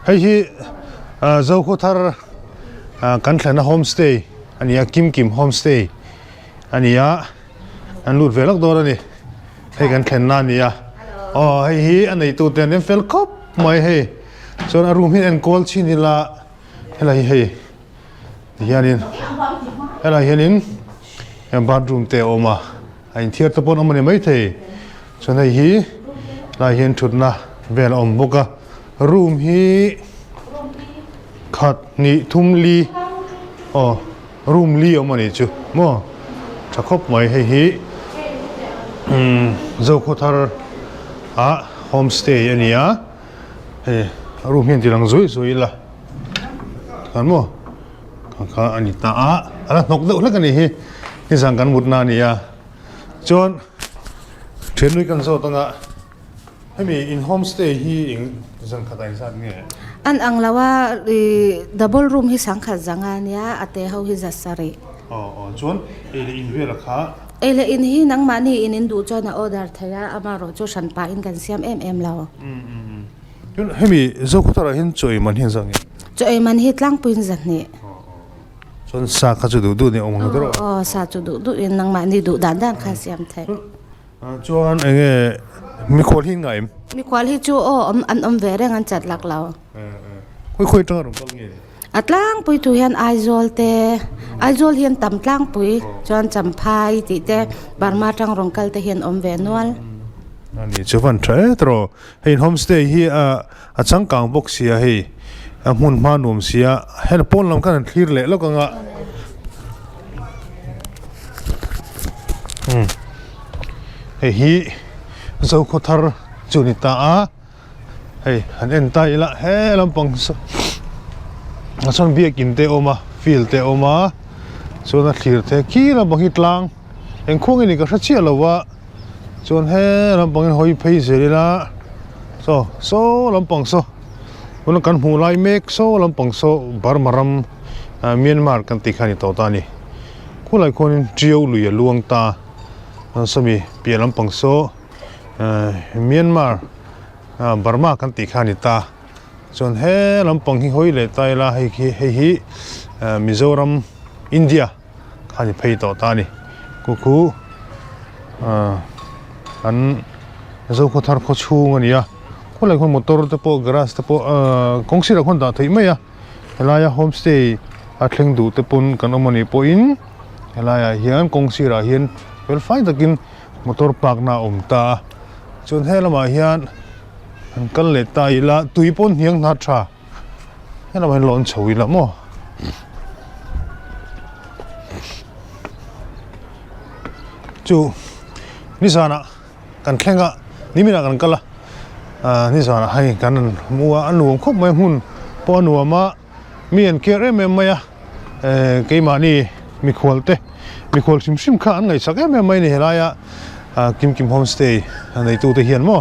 Hei hi Zokhawthar kan thlenna homestay a ni a, Kim Kim homestay a ni a, an lut ve lawk dawn a ni. Hei kan thlenna a ni a, aw hei hi a neitu te an en fel khawp mai hei. Chuan a room hi an enkawl chhin ila helai hi hei tihianin helai hianin bathroom te a awm a. A inthiar te pawh an awm a ni maithei. Chuan hei hi helai hian thutna vel a awm bawk a. Room hi khat hnih thum li aw room li a awm a nih chu maw tha khawp mai hei hi umm Zokhawthar ah homestay a ni a hei room hian ti lang zuih zuih ila khan maw. Kha kha a ni ta a, a la hnawk deuh hlek a nih hi, nizan kan mutna a ni a, chuan thiannui kan zawt anga hemi in homestay hi eng zan khat ah engzat nge? An ang lo a, ih double room hi sangkhat zanga a nia, a te ho hi za sarih. Aw aw, chuan ei leh in vel a kha. Ei leh in hi nangmahni in in duh chuan a order thei a, amaherawh chu hran pah in kan siam em em lo. Tin, hemi Zokhawthar ah hian chaw ei man hi an zah nge? Chaw ei man hi tlangpuiin zahnih. Chuan sa kha chu duh duh nih a awm ang tawh. Aw, sa chu duh duh in nangmahni duh dan dan kha siam theih. Chuan eng nge mikhual hi an ngai em? Mikhual hi chu aw awm an awm ve reng an chat lak lo. Khawi khawi atanga rawn kal nge? A tlangpui thu hian Aizawl te, Aizawl hi an tam tlangpui chuan Champhai tih te Burma atang rawn kal te hi an awm ve nual. A ni chu van tha e tawh. Hei homestay hi a changkang bawk sia hei a hmun hma nuam sia heng pawn lam khan an thlir leh lawk ang a umm hei hi Zokhawthar chu a ni ta a hei han en ta ila he lampang saw a chuan biakin te a awm a field te a awm a chuan a thlir te khi lampang hi tlang engkhuang nge ni ka hre chiah lo a. Chuan he lampangin hawi phei zel ila saw saw lampang saw tuna kan hmuh lai mek saw lampang saw Burma ram ah Myanmar kan tih kha a ni tawh ta a ni khulai khuanin Tiau lui a luang ta a sawmi piah lampang saw ah Myanmar ah Burma kan tih kha a ni ta chuan he lampang hi hawi leh ta ila hei khi hei hi ah Mizoram India. Kha ni phei tawh ta a ni. Ku khu ah an Zokhawthar khaw chhung a ni a, khawlai khawn motor te pawh garage te pawh ah kawng sirah khawn dah theih mai a, helaia homestay a thleng duh te pawn kan awm a nih pawhin helaiah hian kawng sirah hian fel fai takin motor park na a awm ta a, chuan he lamah hian han kal leh ta ila tui pawn hniang hna tha. Helamah hian lawn chho ila maw. Chu nizanah kan thleng a niminah kan kal a ah nizanah hei kan rawn hmu a a nuam khawp mai hmun pawh a nuam a mi an care em em mai a eh keimahni mikhual te mikhual hrim hrim kha an ngaihsak em em mai a ni helaia ah Kimkim homestay a neitute hian maw.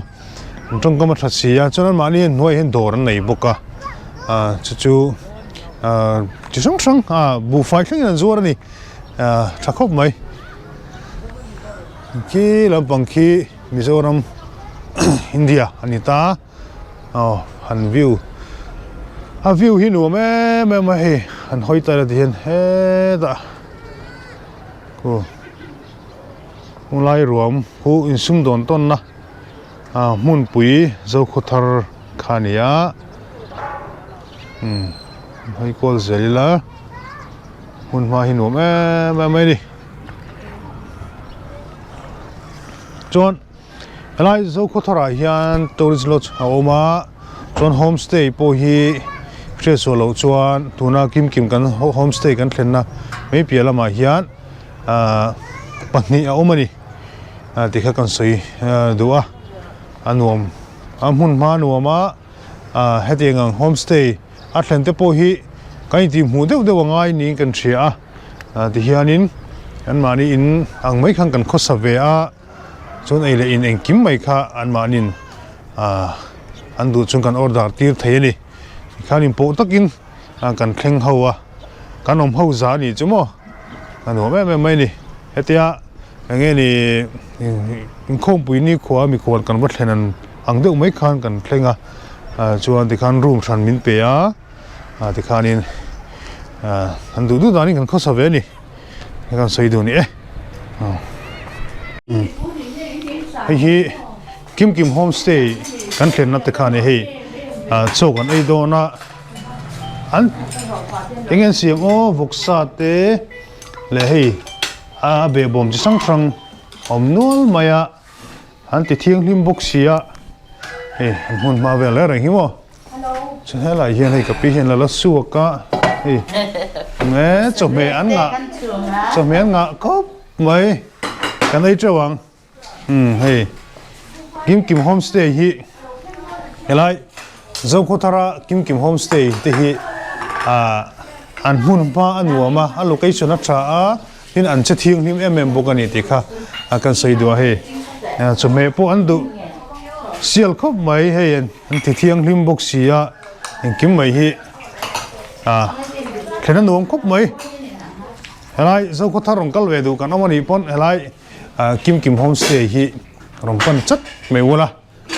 An tawngkam a tha si a chuan anmahni hian hnuaiah hian dawr an nei bawk a ah chu chu ah chi hrang hrang ah buhfai thlengin an zuar a ni ah tha khawp mai khi lampang khi Mizoram India a ni ta aw han view a view hi nuam em em a hei han hawi ta ila tihian hetah khu hunlai ruam khu insumdawn tawnna. Ah hmunpui Zokhawthar kha a ni a umm hawi kual zel ila hmun hma hi nuam em em mai a ni chuan helai Zokhawthar ah hian tourist lodge a awm a chuan homestay pawh hi hriatsuah loh chuan tuna kim kim kan homestay kan thlenna mai piah lamah hian ah pahnih a awm a ni. tih kha kan sawi duh a a nuam a hmun hma a nuam a ah hetiang ang homestay a thlen te pawh hi kan intih hmuh deuh deuh a ngai niin kan hria a ah tihianin anmahni in ang mai khan kan khawsa ve a chuan ei leh in engkim mai kha anmahniin ah an duh chuan kan order tir thei a ni tikhan inpawh takin kan thleng ho a kan awm ho za a nih chu maw a nuam em em mai a ni hetia. Eng nge ni inkhawmpui ni khua mikhual kan va thlen an ang deuh mai khan kan thleng a. Chuan tikhan room hran min pe a, tikhanin an duh duh danin kan khawsa ve a ni. Hei kan sawi duh ni e. Hei hi Kim Kim Homestay kan thlenna te kha a ni hei chaw kan ei dawn a an eng nge an siam aw vawksa te leh hei a behbawm chi hrang hrang a awm nual mai a an ti thianghlim bawk si a hei an hmun hma vel reng reng hi maw. Chu helai hian hei ka pi hian la la suak a hei nge chawhmeh an ngah chawhmeh an ngah khawp mai kan ei teuh ang umm hei Kimkim homestay hi helai Zokhawthara Kimkim homestay te hi ah an hmun hma a nuam a a location a tha a tin an che thianghlim em em bawk a ni tih kha a kan sawi duh a hei chawhmeh pawh an duh sial khawp mai hei an ti thianghlim bawk si a engkim mai hi ah thlen a nuam khawp mai helai Zokhawthar rawn kal ve duh kan awm a nih pawn helai ah Kimkim homestay hi rawn pan chat mai ula.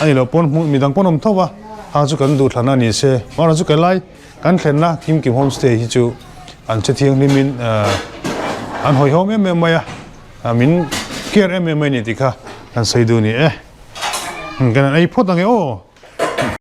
A ni lo pawn hmuh midang pawn awm tho va, hang chu kan duhthlan a ni se. Mahra chu kelai kan thlenna Kimkim Homestay hi chu an che thianghlimin an hawihhawm em em mai a, min care em em mai a ni tih kha kan sawi duh a ni e. Kan han ei phawt ang e aw.